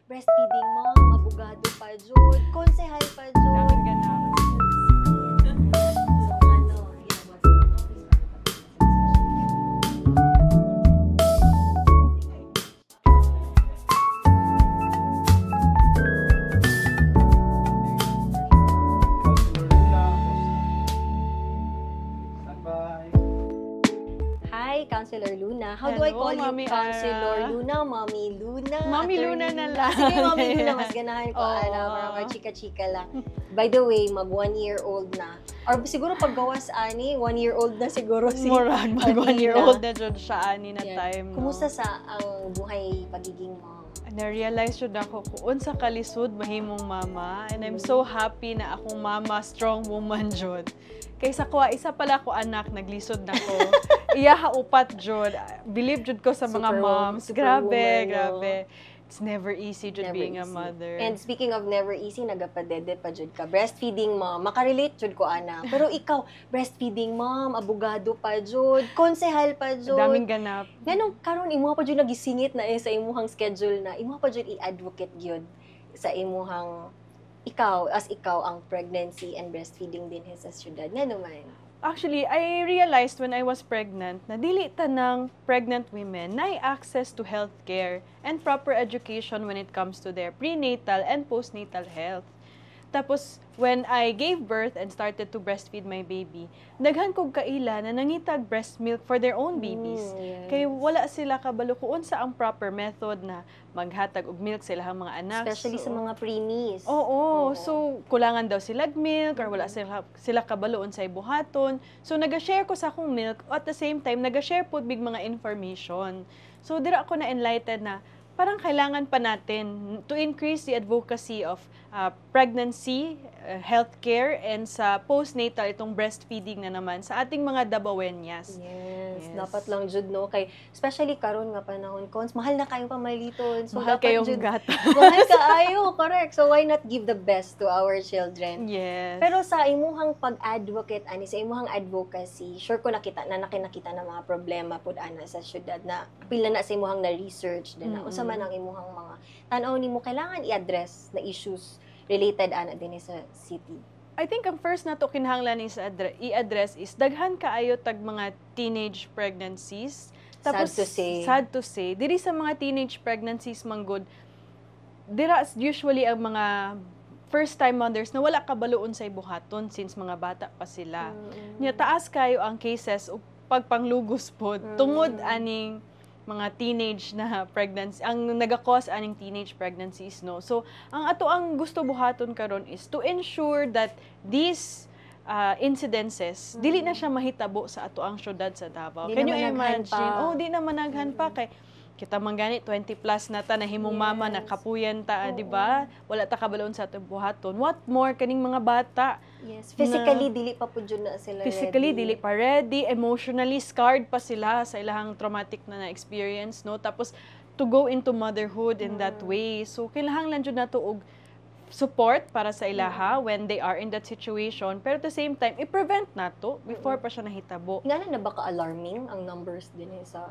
Breastfeeding mom, abogado pa jud, konsehal pa jud. Daming ganap. So, ano, ginagawa sa office para. Councilor Luna Acosta. Stand by. Hi, Councilor Luna. How do I Hello, call you? Mami Councilor Ara. Luna, Mommy Luna, Mommy Attorney Luna na lang. Sige, Mommy Luna. Mas ganahan ko. Oo. Ano, parang chika-chika lang. By the way, mag 1 year old na. Or siguro paggawas ani, 1 year old na siguro si Murag, mag 1 year Anina. Old na jud siya ani na Yan. time. No? Kumusta sa ang buhay pagiging mom? Na-realize jud ako kung unsa kalisod mahimong mama, and I'm so happy na akong mama strong woman jud. Kaysa ko isa pala ko anak, naglisod na ko. Iyaha upat jud. Believe jud ko sa mga moms. Superwoman, Grabe, no? grabe. It's never easy jud Never being a easy. Mother. And speaking of never easy, nagapadede pa jud ka. Breastfeeding mom, makarelate jud ko ana. Pero ikaw, breastfeeding mom, abogado pa jud, konsehal pa jud. Daming ganap. Nganong karon imo pa jud nagisingit na eh sa imuhang schedule na imo pa jud i-advocate gyud sa imuhang ikaw as ikaw ang pregnancy and breastfeeding din sa syudad? Ngano man? Actually, I realized when I was pregnant na dili tanang pregnant women na access to healthcare and proper education when it comes to their prenatal and postnatal health. Tapos, when I gave birth and started to breastfeed my baby, daghan kog kaila na nangitag breast milk for their own babies. Kay wala sila kabalo kung unsa ang proper method na maghatag og milk sa ilahang mga anak. Especially sa mga preemies. Oo. So, kulangan daw sila milk or wala sila kabalo unsay buhaton. So, naga-share ko sa akong milk, at the same time, naga-share pod mig mga information. So, dira ako na enlightened na parang kailangan pa natin to increase the advocacy of pregnancy, healthcare, and sa postnatal, itong breastfeeding na naman sa ating mga Dabawenyas. Yes, Yes. dapat lang jud, no, kay especially karon nga panahon, cons, mahal na kayong pamaliton. So Mahal dapat kayong jud gatas. Mahal kaayo, correct. So why not give the best to our children? Yes. Pero sa imuhang pag-advocate ani, sa imuhang advocacy, sure ko nakita na nakinakita na mga problema pud ana sa syudad na pila na sa imuhang na research din na unsa man ang imuhang mga tan-aw nimo kailangan i-address na issues related ana din sa city? I think ang first nato kinahanglan is i-address is daghan kaayo tag mga teenage pregnancies. Sad to say. Sad to say. Diri sa mga teenage pregnancies manggod, dira usually ang mga first time mothers na wala kabalo unsay buhaton since mga bata pa sila. Nya taas kayo ang cases og pagpanglugos pod tungod aning mga teenage na pregnancy, ang naga-cause aning teenage pregnancies, no? So ang ato ang gusto buhaton karon is to ensure that these incidences dili na siya mahitabo sa ato ang syudad sa Davao. Di Can na you managhan imagine? pa. Oh, di na managhan pa kay kita man gani 20 plus na ta, nahimong mama na, kapuyan ta, di ba? Wala ta kabalo unsa atong buhaton. What more kaning mga bata? Yes, physically dili pa pud jud na sila Physically ready. Dili pa ready, emotionally scarred pa sila sa ilahang traumatic na na-experience, no? Tapos to go into motherhood in that way. So kailangan lang jud nato og support para sa ilaha when they are in that situation, pero at the same time i-prevent nato before pa siya nahitabo. Nga na ba ka-alarming ang numbers din eh sa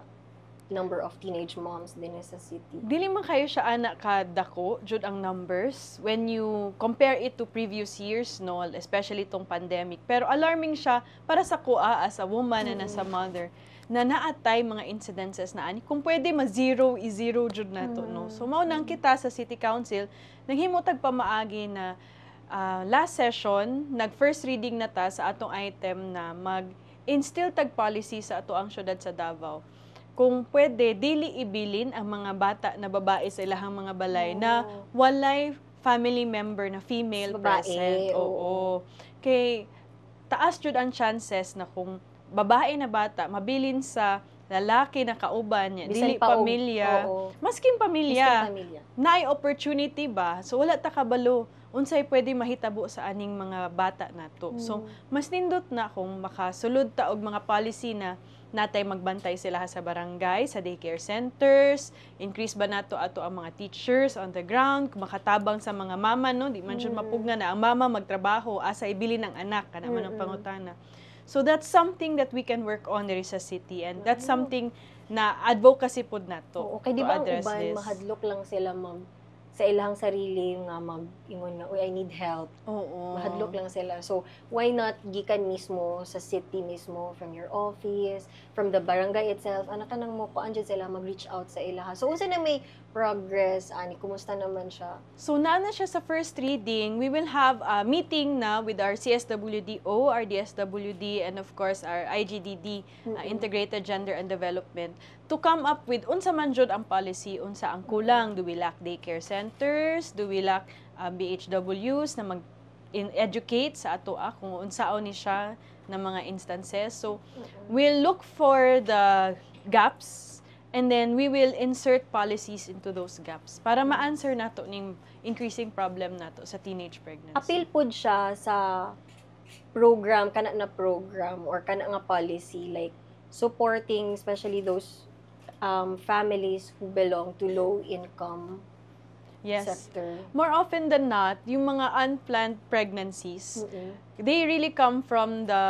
number of teenage moms din eh sa city? Dili man kayo siya ana ka dako jud ang numbers when you compare it to previous years, no, especially tong pandemic, pero alarming siya para sa kuha as a woman and as a mother na naatay mga incidences na ani. Kung pwede ma zero, i-zero jud nato, no? So mao nang kita sa city council naghimo tag pamaagi na last session nag first reading na ta sa atong item na mag instill tag policy sa ato ang syudad sa Davao kung pwede dili ibilin ang mga bata na babae sa ilahang mga balay na walay family member na female Babae, present. oo. Oo. Kay taas jud ang chances na kung babae na bata mabilin sa lalaki na kauban niya, Bisan dili pa og- pamilya, maskin pamilya, Maskin pamilya. Naay opportunity ba? So wala ta kabalo unsay pwede mahitabo sa aning mga bata nato. So mas nindot na kung makasulod ta og mga policy na natay magbantay sila sa barangay, sa daycare centers, increase ba nato ato ang mga teachers on the ground, kung makatabang sa mga mama, no, di man jud mapugna na ang mama magtrabaho, asa ibilin ang anak, kana man ang pangutana. So that's something that we can work on diri sa city and that's something na advocacy pod nato Oo, kay di to ba ang address uban this. mahadlok lang sila mag Sa ilang sarili nga mag-ingon nga, "Uy, I need help." Mahadlok lang sila. So, why not gikan mismo sa city mismo, from your office, from the barangay itself, ana kanang mo kuan jud sila, mag-reach out sa ilaha. So, unsa na may progress ani, kumusta naman siya? So, naa na siya sa first reading. We will have a meeting na with our CSWDO, our DSWD, and of course, our IGDD, Integrated Gender and Development, to come up with unsa man jud ang policy, unsa ang kulang. Do we lack daycare centers? Do we lack BHWs na mag in educate sa ato kung unsaon ni siya na mga instances? So, we'll look for the gaps and then we will insert policies into those gaps para ma-answer nato ning increasing problem nato sa teenage pregnancy. Appeal pud siya sa program, kana na program or kana nga policy, like supporting especially those families who belong to low income sector. More often than not, yung mga unplanned pregnancies, they really come from the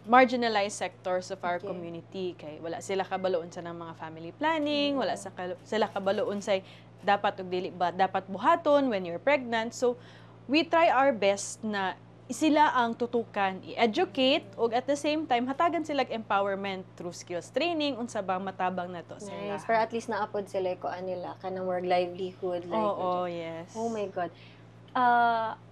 marginalized sectors of our community. Kay wala sila kabalo unsa ng mga family planning, wala sila kabalo unsay dapat ug dili ba dapat buhaton when you're pregnant. So we try our best na sila ang tutukan, i-educate ug at the same time hatagan sila empowerment through skills training, unsa bang matabang nato sa Nice. Pero at least naa pod sila ko nila kanang work livelihood, like Oh my God.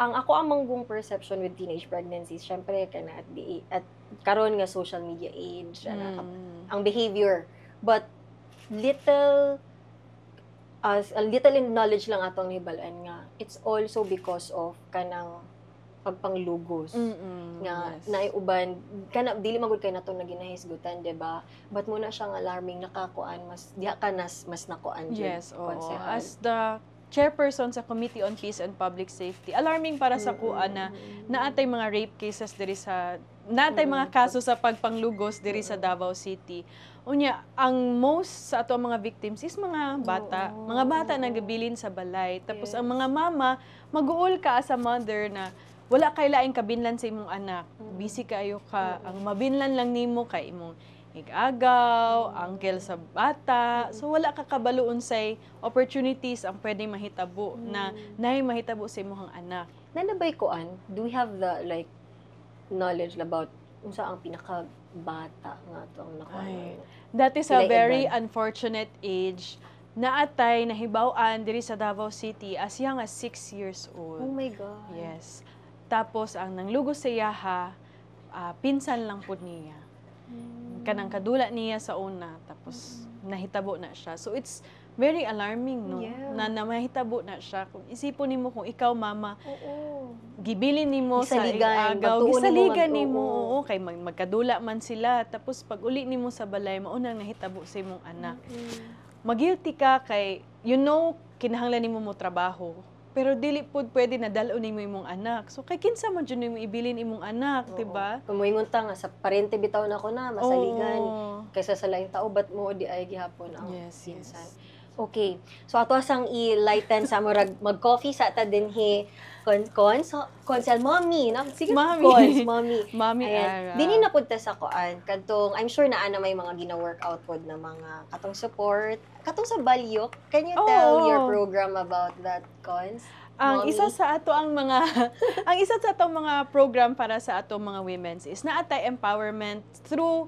Ang ako ang manggong perception with teenage pregnancies, syempre kana at karon nga social media age, ana, ang behavior. But little as a little in knowledge lang atong nahibal-an nga it's also because of kanang pagpanglugos nga naay uban kana dili magud kay nato na ginahisgutan, di ba? But mao na siyang alarming, nakakuan mas diha ka nas mas nakuan jud, Yes, oo. konsehal. As the chairperson sa Committee on Peace and Public Safety, alarming para sa kuan na naatay mga rape cases diri sa naatay mga kaso sa pagpanglugos diri sa Davao City. Unya, ang most sa ato ang mga victims is mga bata. Mga bata na gabilin sa balay. Tapos ang mga mama, mag-uol ka as a mother na wala kay laing kabinlan sa imong anak. Busy kayo ka. Ang mabinlan lang nimo kay imong igagaw, uncle sa bata. So wala ka kabalo unsay opportunities ang pwedeng mahitabo na nay mahitabo sa imong anak. Naa na bay kuan, do we have the like knowledge about unsa ang pinaka bata nga to ang nakuan? Ay. That is a Pilay very edad? Unfortunate age. Naatay nahibaw-an diri sa Davao City as young as 6 years Oh old. My God. Yes. Tapos ang nanglugos sa iyaha, pinsan lang pud niya. Kanang kadula niya sa una, tapos nahitabo na siya. So it's very alarming, no? Yeah. Na mahitabo na siya. Kung isipon nimo kung ikaw mama, gibilin nimo sa Gisaligan, agaw, magtuon nimo gisaligan nimo, oo. Oo, kay magkadula man sila. Tapos pag uli nimo sa balay, mao nang nahitabo sa imong anak. Magilty ka kay kinahanglan nimo mo trabaho. Pero dili pud pwede na dal-on nimo imong anak. So kay kinsa man jud nimo ibilin imong anak, Oo. di ba? Kung moingon ta nga sa parente bitaw na ko na masaligan kaysa sa laing tao, but mo di ay gihapon ang pinsan. Okay. So ato sang i-lighten sa murag mag-coffee sa ta dinhi kon kon so konsel mommy na sige. Mommy. Cons mommy. Mami Ayan. Ara. Dini na pud ta sa kuan kadtong I'm sure na ana may mga gina-workout pod na mga katong support katong sa Balyok. Can you tell your program about that, cons? Ang Mommy? isa sa ato ang mga ang isa sa atong mga program para sa atong mga women's is naatay empowerment through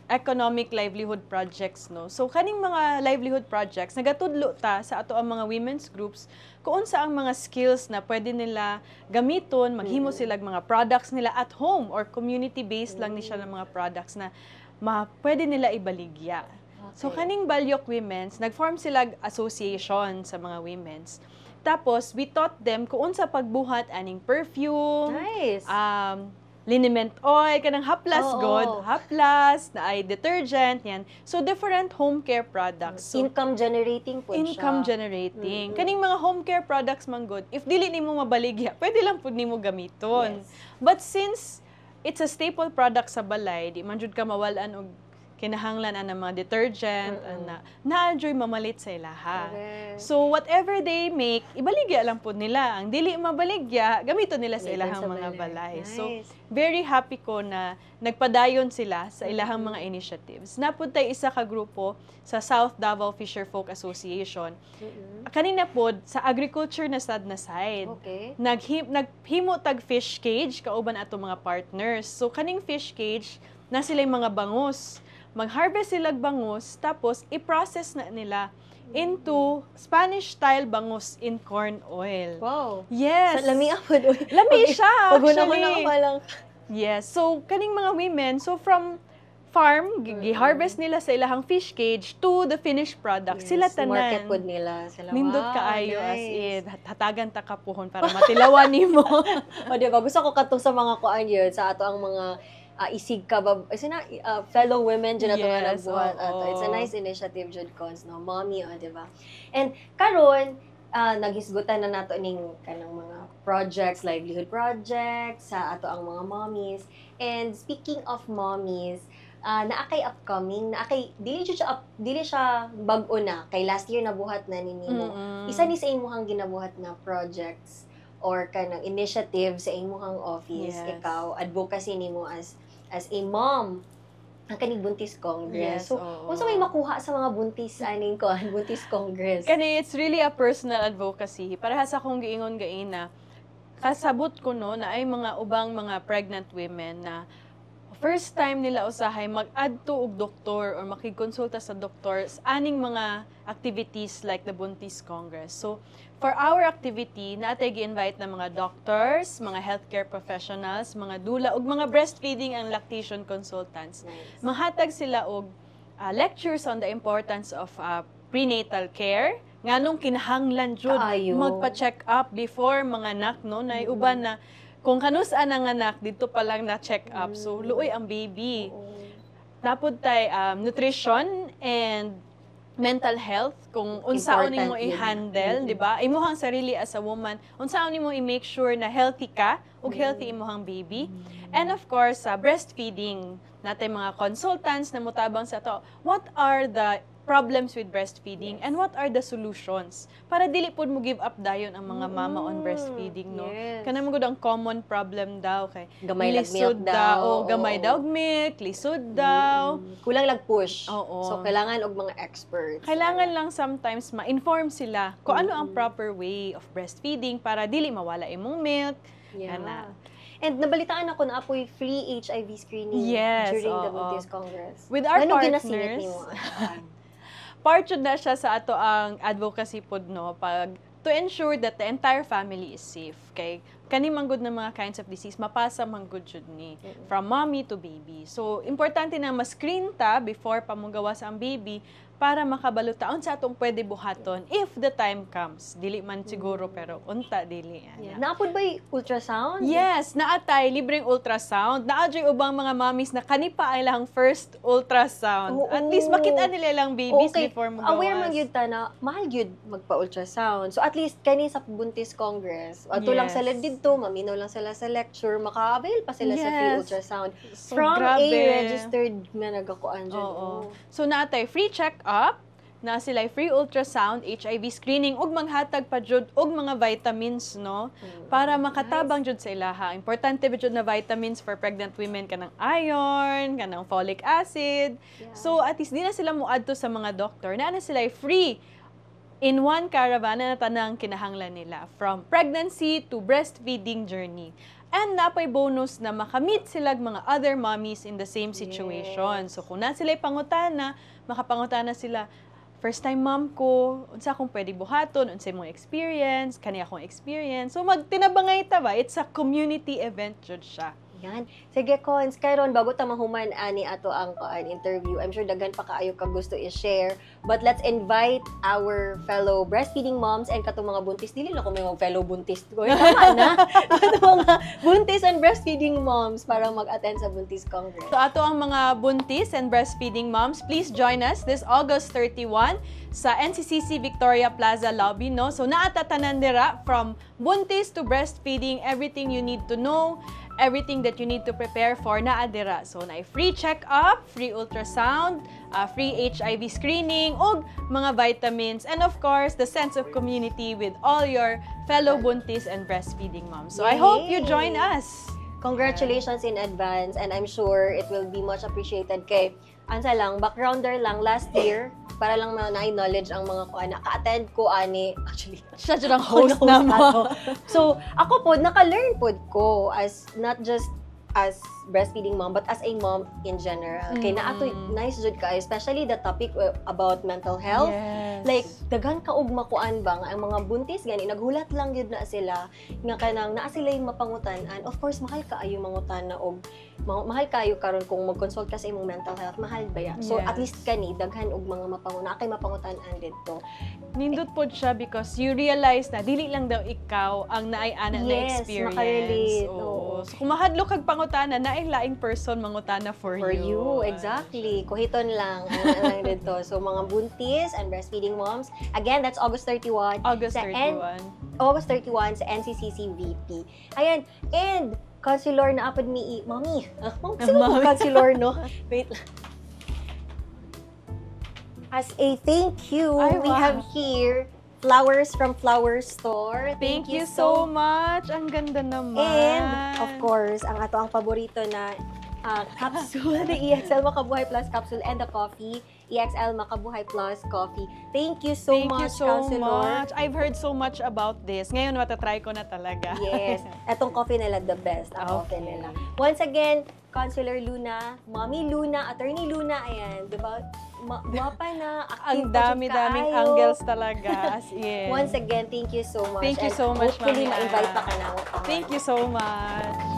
economic livelihood projects, no? So kaning mga livelihood projects, nagatudlo ta sa ato ang mga women's groups kung unsa ang mga skills na pwede nila gamiton maghimo sila og mga products nila at home or community based lang ni siya ng mga products na pwede nila ibaligya. So kaning Balyok Women's, nag-form sila og association sa mga women's. Tapos we taught them kung unsa pagbuhat aning perfume, Nice. Liniment oil, kanang haplas god, haplas, na ay detergent, yan. So different home care products. So Income generating po income siya. Generating. Kaning mga home care products man gud, if dili nimo mabaligya, pwede lang pud nimo gamiton. But since it's a staple product sa balay, di man jud ka mawalan og Kinahanglan ana mga detergent, ana naa juy mamalit sa ilaha. Correct. So whatever they make, ibaligya lang po nila. Ang dili mabaligya, gamiton nila sa Gamiton ilahang sa mga balay. balay. So Nice. very happy ko na nagpadayon sila sa ilahang mga initiatives. Naa pod tay isa ka grupo sa South Davao Fisher Folk Association. Kanina po sa agriculture na sad na side. Naghimo tag fish cage kauban ato mga partners. So kaning fish cage na sila yung mga bangus. Mag-harvest sila bangus, tapos i-process na nila into Spanish style bangus in corn oil. Wow. Yes. Sa lami pod, uy. Lami siya, Pag-una-una actually. ko pa lang. Yes. So, kaning mga women, so from farm, gi-harvest nila sa ilahang fish cage to the finished product. Yes, sila tanan. market pod nila. Sila, Nindot wow, kaayo, as nice. in. Hatagan ta kapuhon para matilawan nimo. O, diba? Gusto ko katong sa mga kuan yun, sa ato ang mga isig ka ba, na, fellow women dyan ato nga nagbuhat ato. It's a nice initiative jud, Cons, no? Mommy, o, diba? And karon naghisgutan na nato ning kanang mga projects, livelihood projects sa ato ang mga mommies. And speaking of mommies, naa kay upcoming, naa kay dili jud siya dili siya bag-o na kay last year nabuhat na ni nimo. Isa ni sa imuhang ginabuhat na projects or kanang initiative sa imuhang office, ikaw advocacy nimo as a mom ang kaning Buntis Congress. Yes, So, oo. unsa may makuha sa mga buntis aning kuan, Buntis Congress? Kani, it's really a personal advocacy. Para sa akong giingon gaina, kasabot ko, no, na ay mga ubang mga pregnant women na first time nila usahay mag-adto og doktor or makigkonsulta sa doktor sa aning mga activities like the Buntis Congress. So, for our activity, natay gi-invite na mga doctors, mga healthcare professionals, mga doula ug mga breastfeeding and lactation consultants. Nice. Mahatag sila og lectures on the importance of prenatal care, nganong kinahanglan jud Kaayo. Magpa-check up before manganak, no? Nay uban na kung kanus-a nanganak, dito pa lang na check up, so luoy ang baby. Naa pod tay nutrition and mental health, kung unsaon nimo Important yun. I-handle, di ba, imuhang sarili as a woman, unsaon nimo i-make sure na healthy ka ug healthy imuhang baby. And of course, sa breastfeeding, natay mga consultants na mutabang sa to, what are the problems with breastfeeding and what are the solutions para dili pud mo give up dayon ang mga mama on breastfeeding, no? Kana man gud ang common problem daw kay Gamay lag lisod milk daw. O gamay daw og milk, lisod daw. Kulang lag push. Oo. So kailangan og mga experts. Kailangan lang sometimes ma-inform sila kung ano ang proper way of breastfeeding para dili mawala imong milk. Ana. And nabalitaan ako naa poy free HIV screening Yes, during the oo. Buntis Congress. With our Nganong ginasingit partners, nimo? Part jud na siya sa ato ang advocacy pod, no, pag to ensure that the entire family is safe, kay kani man gud na mga kinds of disease, mapasa man gud jud ni from mommy to baby. So importante na ma-screen ta before pa mogawas ang baby para makabalo ta unsa atong pwede buhaton if the time comes. Dili man siguro, pero unta dili ana. Naa pod ba ultrasound? Yes, naa tay libreng ultrasound. Naa jud ubang mga mommies na kani pa ay ilang first ultrasound. At least makita nila ilang babies before mo Aware man gyud ta na mahal gyud magpa-ultrasound. So at least kani sa Buntis Congress, ato lang sila didto, maminaw lang sila sa lecture, maka-avail pa sila sa free ultrasound. So, from grabe. a registered nga nagakuan jud. Oo. So naa tay free check-up, na sila free ultrasound, HIV screening ug manghatag pa jud og mga vitamins, no, para makatabang jud sa ilaha. Importante ba jud na vitamins for pregnant women, kanang iron, kanang folic acid. So at least di na sila moadto sa mga doktor. Naa na sila free in one caravan na tanang kinahanglan nila from pregnancy to breastfeeding journey. And napay bonus na makamit sila mga other mommies in the same situation. So kung na sila pangutana, makapangutana sila, "First time mom ko, unsa akong pwede buhaton, unsa imong experience, kani akong experience." So magtinabangay ta ba? It's a community event jud siya. Yan. Sige, Cons, karon bago ta mahuman ani ato ang kuan interview, I'm sure daghan pa kaayo ka gusto i-share. But let's invite our fellow breastfeeding moms and katong mga buntis. Dili na ko may mga fellow buntis ko. Tama na. Katong mga buntis and breastfeeding moms para mag-attend sa Buntis Congress. So ato ang mga buntis and breastfeeding moms, please join us this August 31 sa NCCC Victoria Plaza lobby, no? So naa ta tanan dira from buntis to breastfeeding, everything you need to know. Everything that you need to prepare for naa dira. So naay free check-up, free ultrasound, free HIV screening, ug mga vitamins, and of course, the sense of community with all your fellow buntis and breastfeeding moms. So I hope you join Yay! Us. Congratulations in advance, and I'm sure it will be much appreciated kay ansa lang, backgrounder lang, last year, para lang na knowledge ang mga kuan, naka-attend ko ani actually. Siya jud ang host na mo. Ato. So, ako po, naka-learn pod ko as not just as breastfeeding mom, but as a mom in general. Kay naa to nice jud ka, especially the topic about mental health. Like, daghan ka og makuan ba nga ang mga buntis gani naghulat lang gyud na sila nga kanang naa sila yung mapangutan-an. Of course, mahal kaayo mangutana og mahal kayo karon kung mag-consult ka sa imong mental health, mahal ba ya? So, at least kani daghan og mga mapanguna kay mapangutan-an didto. Nindot pod siya because you realize na dili lang daw ikaw ang naay ana na Yes, experience. makarelate, Oo. oo. So kung mahadlok kag pangutana, naay laing person mangutana for For you. you, exactly. Kuhiton lang, ano lang dito. So, mga buntis and breastfeeding moms, again, that's August 31. August Sa 31. August 31 sa NCCC VP. Ayan, and Councilor naa pod mi, Mommy, sino po Mommy. Councilor, no? Wait lang. As a thank you, Ay, we wow. have here flowers from Flower Store. Thank you so much. Ang ganda naman. And, of course, ang ato ang paborito na capsule, the EXL Makabuhay Plus capsule and the coffee, EXL Makabuhay Plus coffee. Thank you so Thank much, you so Councilor. Much. I've heard so much about this. Ngayon, matatry ko na talaga. Yes. Etong coffee nila, the best. Ang coffee nila. Once again, Councilor Luna, Mommy Luna, Attorney Luna, ayan, di ba? Guwapa na, active Ang pa jud dami-daming kaayo. Angles talaga. As in. Once again, thank you so much. Thank you And so much, hopefully, Mami ma-invite Ann. pa ka na. Thank you so much.